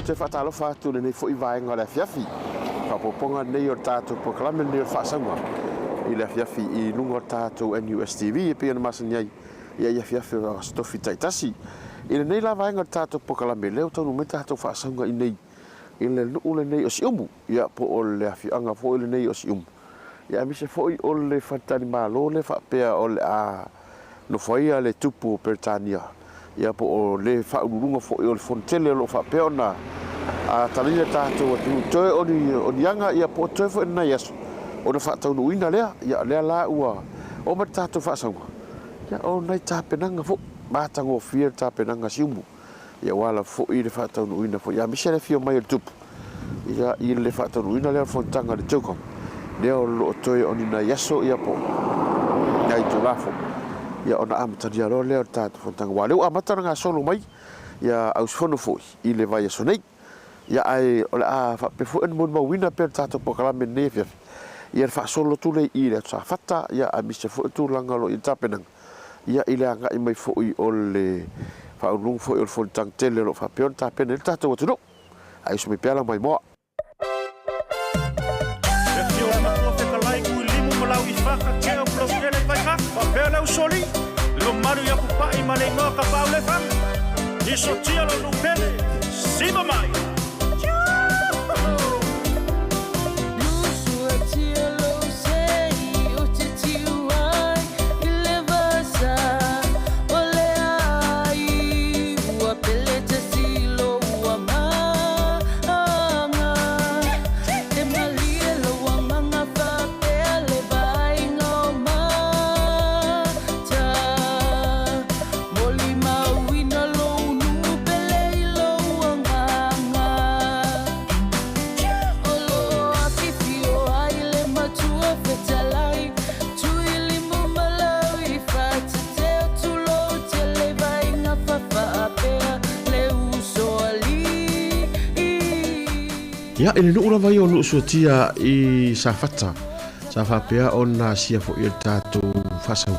Toe faatalofa atu i lenei foi vaega o le afiafi. Faaopoopoga lenei o le tatou polokalame lenei o le faasauga i le afiafi i luga o le tatou NUSTV e pei ona masani ai ia i afiafi o Aso Tofi taitasi. I lenei la vaega o le tatou polokalame, lea ua taunuu mai le tatou faasauga i inei i le nuu lenei o Siumu, ia po o le afioaga foi lenei o Siumu, ia aemaise foi o le faletalimalo lea faapea o le a nofo ai le tupu o Peretania, ia po o le faauluuluga foi o le Fono Tele o lo o faapea ona talaina le tatou atunuu toe o ni, o ni aga, ia po o toe foi o ni nai aso ona faataunuuina lea. Ia lea la ua oo mai le tatou faasauga, ia o nai tapenaga foi matagofie le tapenaga Siumu, ia ua ala foi le faataunuuina foi, aemaise le afio mai o le tupu ia i le faataunuuina lea o le fonotaga a le CHOGM, lea o lo o toe o ni nai aso ia po o nai itula foi, ia ona amatalia loa lea o le tatou fonotaga. Aua o lea ua amata ona gasolo mai ia auusufono foi i le vaiaso nei. Ia ae o le a faapea foi ona molimauina pea le tatou polokalame i lenei afiafi, ia le faasolo atu lea i le Atu Safata, ia aemaise foi o tulaga o lo o i ai le tapenaga, ia i le agai mai foi o le faauluuluga foi o le fonotaga tele o lo o faapea ona tapena ai le tatou atunuu. Ae usu mai pea lau maimoa. E afio le matua fetalai Tuilimu ma Lauifaka Teo Pulautele Vaifaka faapea le usoalii le mamalu ia Pupai ma le igoa Kapaulefaga Isotia lo nuu pele Siva mai. Ia, i le nuu lava ia o Nuusuatia i Safata, sa faapea ona asia foi e le tatou faasau.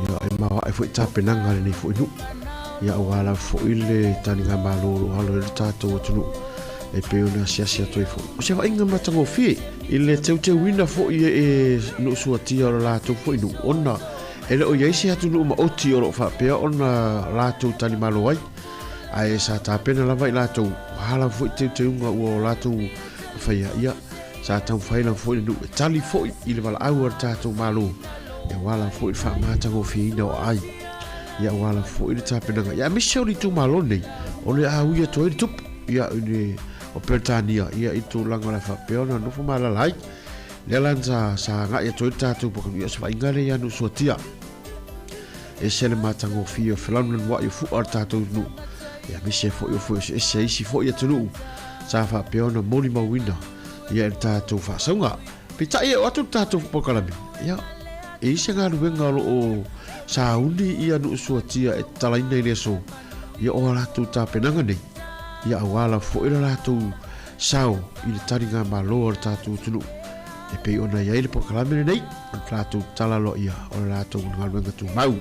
Ia, e maoae foi tapenaga a lenei foi nuu. Ia, aua lava foi le taligamalo o lo o alo ai le tatou atunuu e pei ona asiasi atu ai foi. O se vaaiga matagofie i le teuteuina foi e Nuusuatia o le latou foi nuu, ona e le o i ai se atunuu maoti o lo o faapea ona latou talimalo ai. Ae sa tapena lava i latou, ua lava foi teuteuga ua o latou faia, ia, sa taumafai lava foi le nuu e tali foi i le valaau a le tatou Malo, ia aua lava foi le faamatagofieina o aai, ia aua lava foi le tapenaga, ia aemaise o le itumalo lenei, o le a ui atu ai le tupu, ia, i le, o Peretania, ia, i tulaga o le a faapea ona nofo ma alaala ai. Lea la sa, sa agai atu ai le tatou polokalame, ia o se vaaiga lea ia Nuusuatia. Ese le matagofie o felanulanuai o fua o le tatou nuu, ia aemaise foi o fua eseese a isi foi atunuu sa faapea ona molimauina ia i le tatou faasauga. Peitai e oo atu le tatou polokalame, ia e i ai se galuega o lo o sauni ia Nuusuatia e tatalaina i le aso, ia o a latou tapenaga nei, ia aua lava foi le latou sao i le taligamalo a le tatou atunuu e pei ona i ai le polokalame lenei o le tatou tala loa o le latou galuega tumau.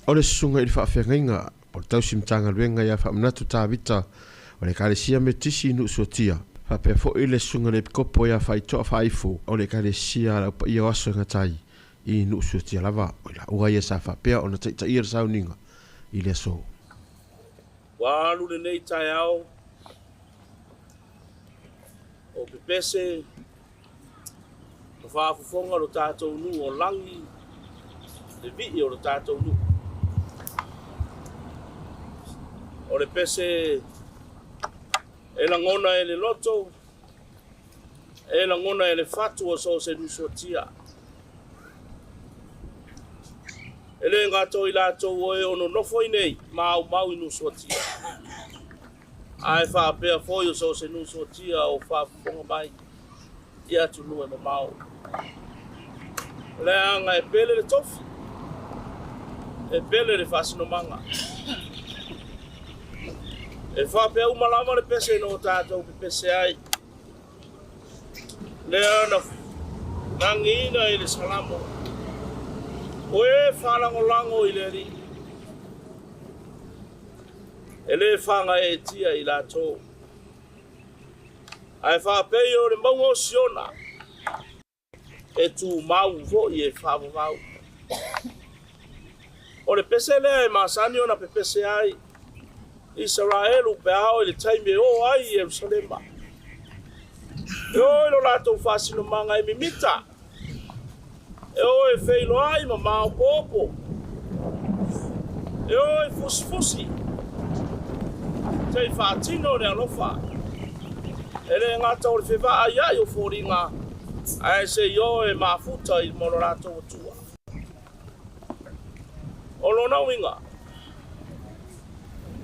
O le susuga i le faafeagaiga o le tausi Matagaluega ia Faamanatu Tavita o le Ekalesia Metotisi i Nuusuatia, faapea foi le Susuga i le Epikopo ia Faitoa Faaifo o le Ekalesia a le Au Paia o Aso e Gata ai i Nuusuatia lava. O i laua ia sa faapea ona taitaia le sauniga i le aso. Ua alu lenei taeao o pepese ma faafofoga lo tatou nuu o lagi, le vii o lo tatou nuu. O le pese e lagona e le loto, e lagona e le fatu o so o se nusuatia. E le gata o i latou o e o nonofo i nei ma aumau i nusuatia, ae faapea foi o so o se nusuatia o faafofoga mai i atunuu e mamao. O le aga e pele le tofi, e pele le faasinomaga. E faapea uma lava le pese na o tatou pepese ai. Lea na lagiina i le Salamo, O e faalagolago i le Alii, e lē fagaeetia i latou, ae faapei o le mauga o Siona, e tumau foi e faavavau. O le pese lea e masani ona pepese ai Isaraelu pe a oo i le taimi e oo ai i Ierusalema. E o i lo latou faasinomaga e mimita, e o e feiloai ma maopoopo, e o e fusifusi, se i faatino le alofa. E le gata o le fevaaiai o foliga, ae se i o e mafuta i luma o lo latou Atua. O lona uiga,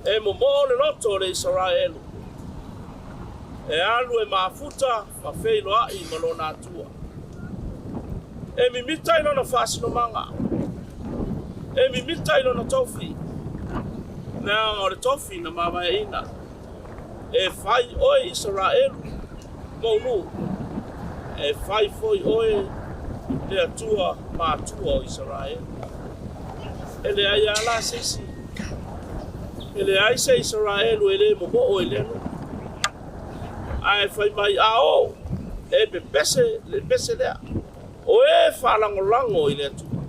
e momoo le loto o le Isaraelu, e alu e mafuta ma feiloai ma lona Atua. E mimita i lona faasinomaga, e mimita i lona tofi, leaga o le tofi na mavaeaina, e fai oe Isaraelu mou nuu, e fai foi oe le Atua matua o Isaraelu. E leai lava la se isi, e leai se Isaraelu e le momoo i lea nuu. Ae fai mai, A oo, e pepese le pese lea, o e faalagolago i le Atua,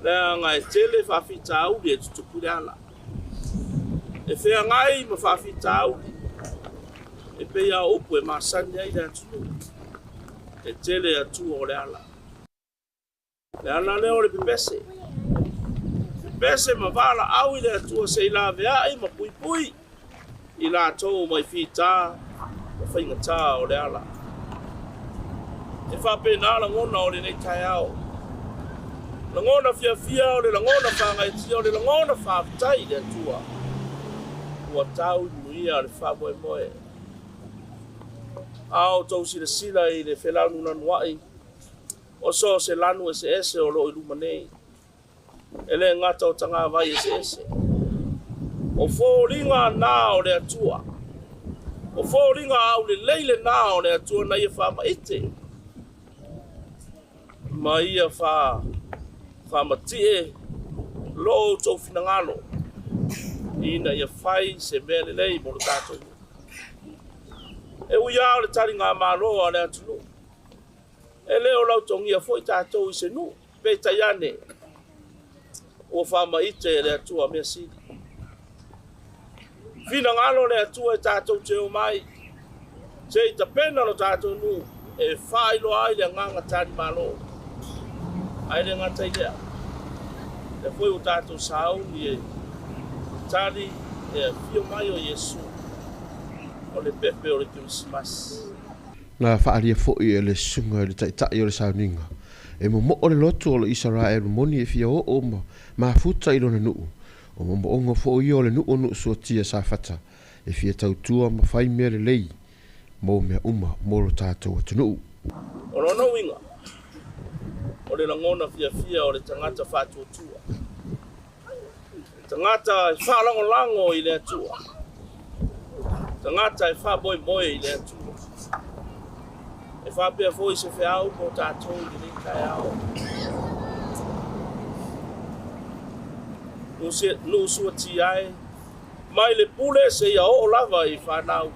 leaga e tele faafitauli e tutupu i le ala. E feagai ma faafitauli e pei lava o upu e masani ai le atunuu, e tele atua o le ala. Le ala lea o le pepese, pepese ma valaau i le Atua se i laveai ma puipui i latou mai fita ma faigata o le ala. E faapena lagona o lenei taeao. Lagona fiafia o le lagona faagaetia o le lagona faafetai i le Atua ua tau i manuia le faamoemoe. A outou silasila i le felanunanuai o so o se lanu eseese o lo o i luma nei, e le gata o tagavai eseese. O foliga na o le Atua. O foliga aulelei lena o le Atua na ia faamaite ma ia faamatie lo outou finagalo ina ia fai se mea lelei mo le tatou nuu. E ui lava o le taligamalo a le atunuu, E le o lautogia foi tatou i se nuu, peitai ane, ua faamaite e le Atua mea sili. Finagalo le Atua e tatou te omai, se i tapena lo tatou nuu e faailoa ai le agaga talimalo. Ae le gata i lea, lea foi ua tatou sauni e tali le afio mai o Iesu, o le pepe o le Kerisimasi. Na faaalia foi e le susuga i le taitai o le sauniga, e momoo le loto o le Isaraelu moni e fia oo ma mafuta i lona nuu, o momooga foi ia o le nuu o Nuusuatia Safata e fia tautua ma fai mea lelei mo mea uma mo lo tatou atunuu. O lona uiga, o le lagona fiafia o le tagata faatuatua, le tagata e faalagolago i le Atua, le tagata e faamoemoe i le Atua. E faapea foi se feau mo tatou i lenei taeao. Nuu suatia e, mai le pule seia oo lava i fanau.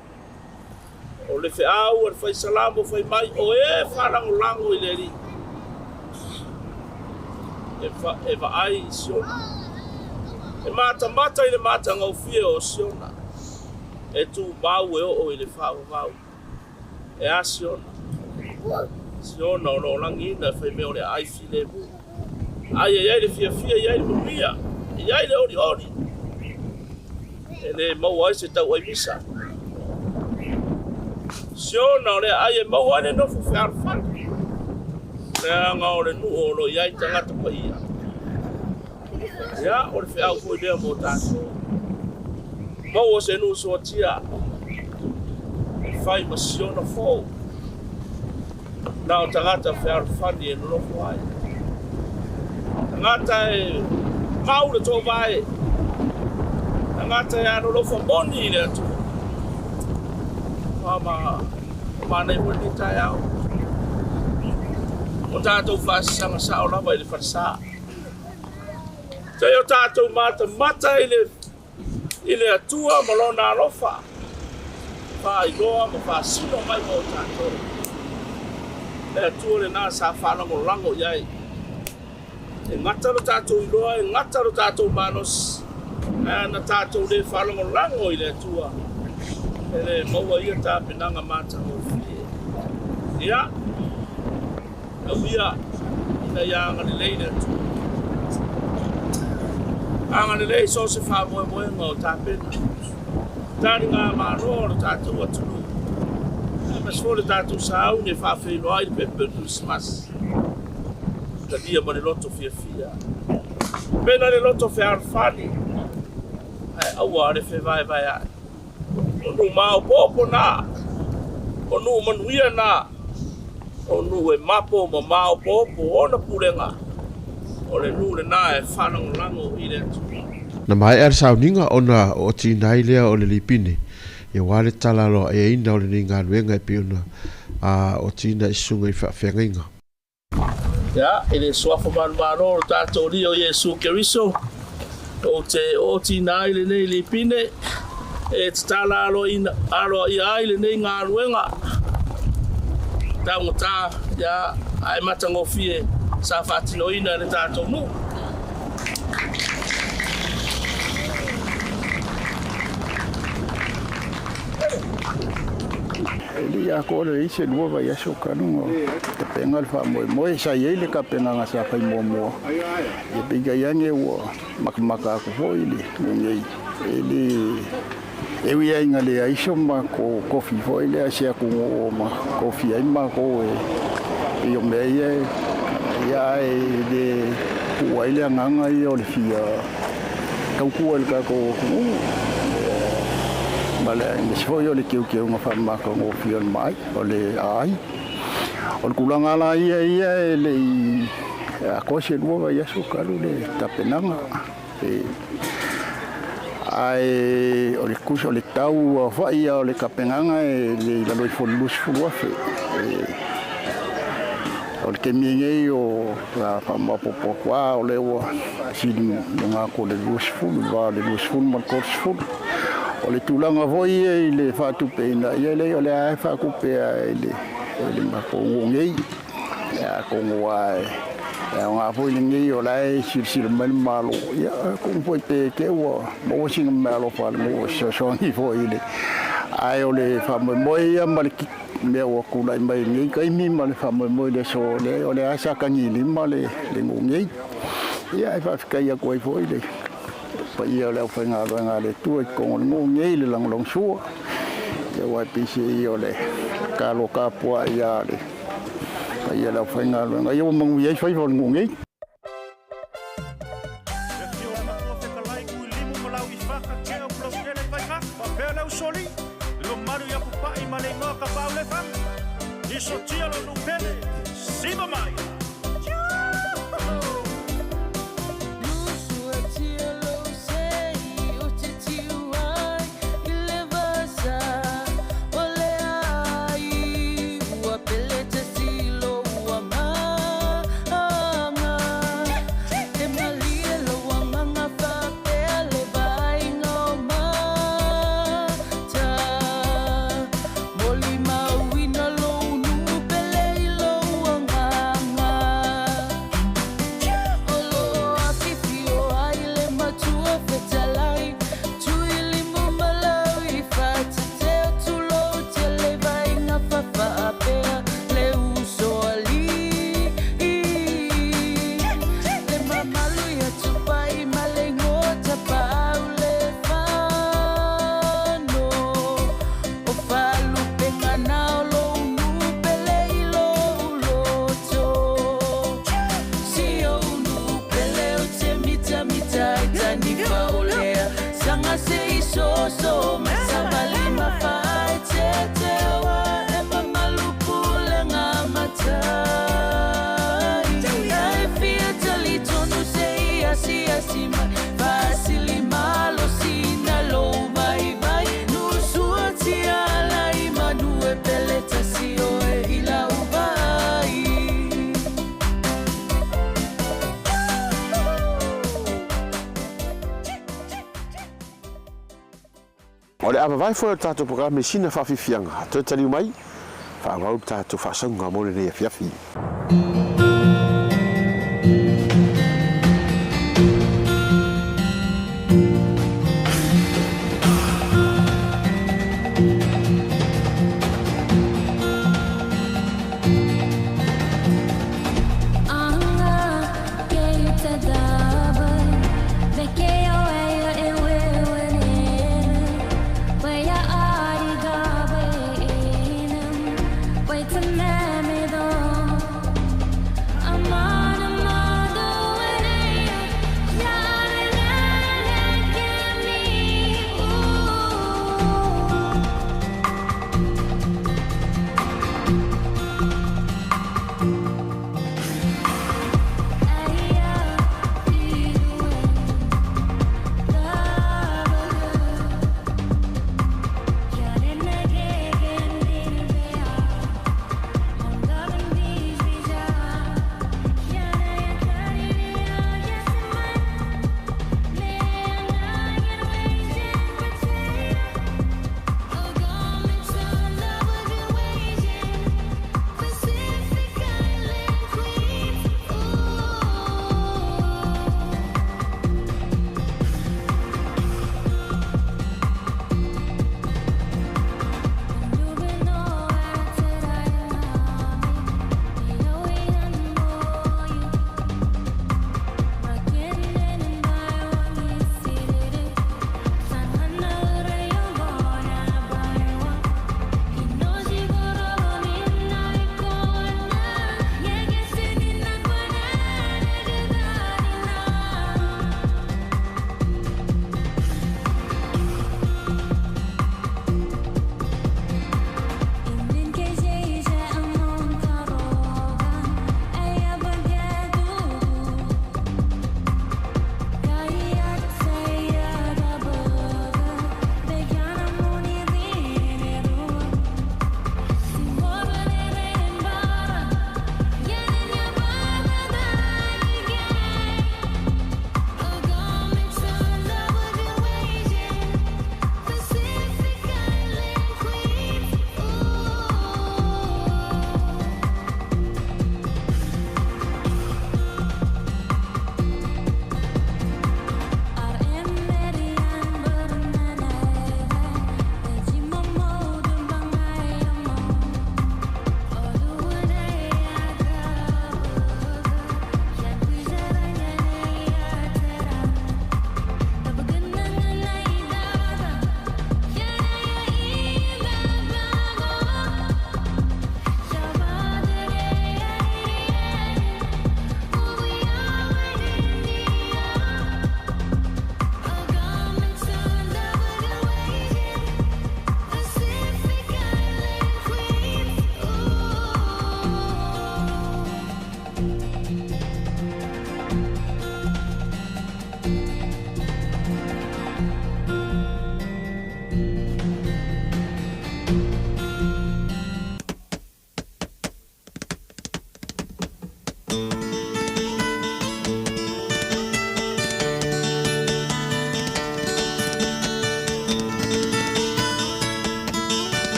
O le feau a le fai Salamo fai mai, o e faalagolago i le Alii, e vaai i Siona, e matamata i le matagaofie o Siona, e tumau e oo i le faavavau. E a Siona? Siona o lo o lagiina e fai mea o le aai filemu. Aia i ai le fiafia, i ai le manuia, i ai le olioli. E le maua ai se tauai misa. Siona o le aai e maua ai le nofo fealofani. Leaga o le nuu o lo o i ai tagata paia. Ia, o le feau foi lea mo tatou. Maua se nuu suatia e fai ma Siona fou. Na o tagata fealofani e nonofo ai. Tagata e mau le toovae. Tagata e alolofa moni i le Atua. Mama. Ua manaia foi lenei taeao. Ua tatou faasasaga sao lava i le falesa. Seia o tatou matamata i le i le Atua ma Lona alofa, faailoa ma faasino mai mo tatou. Le Atua lena sa faalagolago i ai. E gata lo tatou iloa, e gata lo tatou malosi, ae ana tatou le faalagolago i le Atua, e le maua ia tapenaga matagofie. Ia, tau ia ina ia agalelei le Atua. Agalelei so o se faamoemoega o tapena taligamalo o lo tatou atunuu, aemaise foi le tatou sauni e faafeiloai ai le pepe o le Kerisimasi. Talia ma le loto fiafia. Pena le loto fealofani, ae aua le fevaevaea'i. O nuu maopoopo na, o nuu manuia na, o nuu e mapo ma maopoopo ona pulega, o le nuu lena e faalagolago i le Atua. Na maea le sauniga ona ootiina ai lea o le lipine, aua le tala aloa'iaina o lenei galuega e pei ona ootiina i susuga i faafeagaiga. Ia, i le suafa manumalo o lo tatou Alii o Iesu Keriso, ou te ootiina ai lenei lipine e tatala aloaia ai lenei galuega taugata, ia, ae matagofie sa faatinoina e le tatou nuu. E le i atoa lelei se lua vaiaso talu ona tapena le faamoemoe. Sa i ai le tapenaga sa fai muamua, ia peitai ane ua matamata atu foi le lenei. E le e ui ai ina leai so matou tofi foi lea se atunuu o ma tofia ai matou e pei o mea ia ia ae le puu ai le agaga ia o le fia tautua i le tatou atunuu ma le aemaise foi o le teuteuga faamatagofie o le maai o le aai. O le tulaga la ia ia e le i atoa se lua vaiaso talu le tapenaga e ae o le tusa o le tau aofai o le tapenaga e le i lalo ifo o le 20,000. O le taimi lenei o le a faamaopoopo atu lava o lea ua sili i luga atu o le 20, i le va o le 20 ma le 30. O le tulaga foi ia i le faatupeina, ia leai o lea lava e faatupe lava e le matou nuu nei. Atonu lava e aoga foi lenei o la e silasila mai le Malo, ia atonu foi pe te i ua maua sina meaalofa a le nuu e fesoasoani foi i le. Ae o le faamoemoe ia ma le mea ua tulai mai i lenei taimi ma le faamoemoe i le aso lea, o lea lava sa tagilima le nuu nei. Ia e faafetai atu ai foi i le paia o le aufaigaluega a le Atua i totonu o le nuu nei i le lagolagosua, ia aua e peiseai ia o le tatalo tapuai a le paia o le aufaigaluega, ia ua manuia ai faiva o le nuu nei. O le a vavae foi o le tatou polokalame i sina faafiafiaga, toe taliu mai, faaauau le tatou faasauga mo lenei afiafi.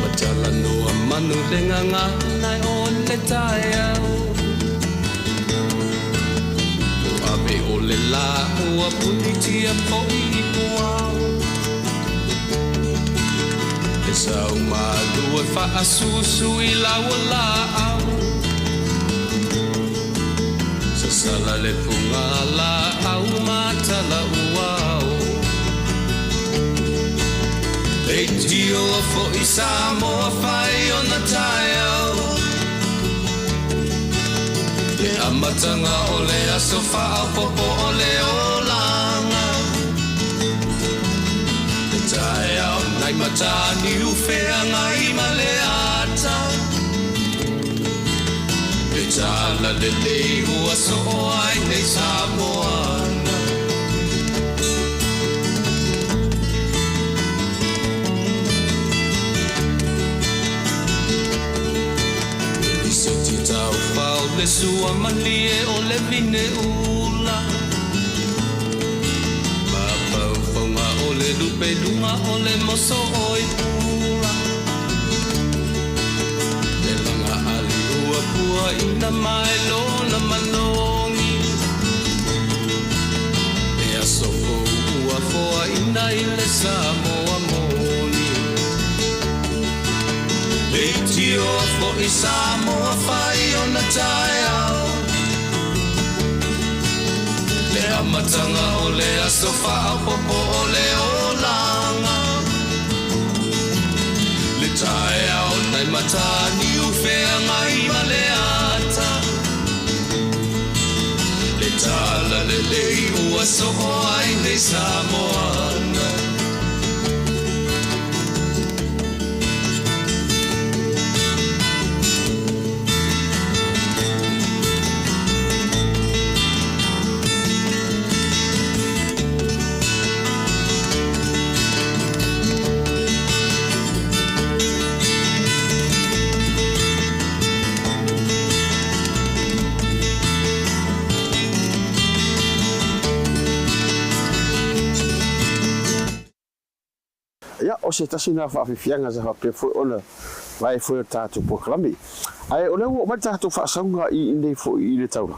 Matalanoa manu le gagana o le taeao O ave o le la ua punitia po'i i puao E sau malua e faasusu i lau laau Sasala le puga laau matala uao Leitio fo'i Samoa fai ona taeao Le amataga o le aso faaopoopo o le olaga Le taeao nai mataniu feagai ma le ata Le talalelei ua soo ai nei Samoana Lisiti taufao le sua malie o le vine ula. le lupe i luga o le moso o i pula. Le laga ali ua puaina mai lona manogi. Le aso fou ua foaina i le Samoa moni. Leitioa foi Samoa fai ona taeao. Le amataga o le aso faaopoopo o le olaga. Le taeao nai Mataniu Feagai ma le ata. Le talalelei ua soo ai nei Samoana. Ia, o se tasi lena faafiafiaga sa faapea foi ona vae foi o le tatou polokalame. Ae o lea ua oo mai le tatou faasauga i inei foi i le taulaga,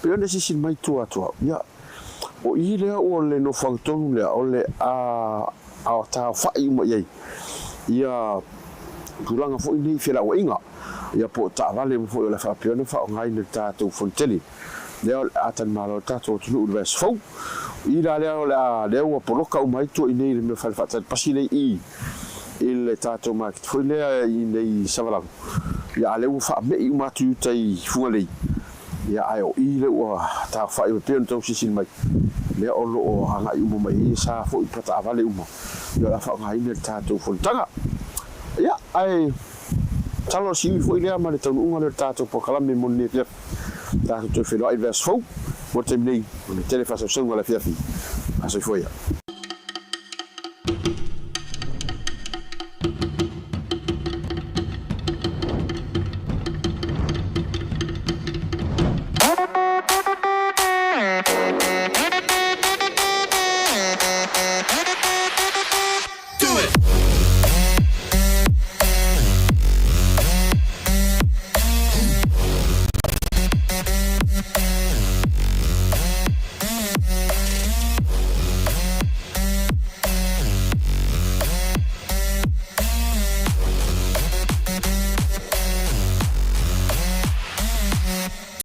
pei ona silasila mai tua atu au, ia, o i lea ua le nofoaga tonu lea o le a taofai uma i ai ia tulaga foi nei i felauaiga, ia po o taavale uma foi o le a faapea ona faaaogaina i le tatou Fonotele. Lea o le a talimalo ai le tatou atunuu i le vaiaso fou. I la lea o le a, lea ua poloka uma ai tua i inei i le mea fale faatali pasi lea i i, i le tatou maketi foi lea i inei i Savalalo. Ia a lea ua faame'i uma atu i uta i Fugalei. Ia ae o i lea ua taofai mai pei ona tau silasila mai, lea o lo o agai uma mai ai sa foi pa taavale uma, ia o le a faaaogaina i le tatou fonotaga. Ia ae masalo o le siui foi lea ma le taunuuga lea o le tatou polokalame mo lenei afiafi. Tatou toe feiloai i le vaiaso fou, mo le taimi nei, o le tele faasausauga o le afiafi. A soifua ia.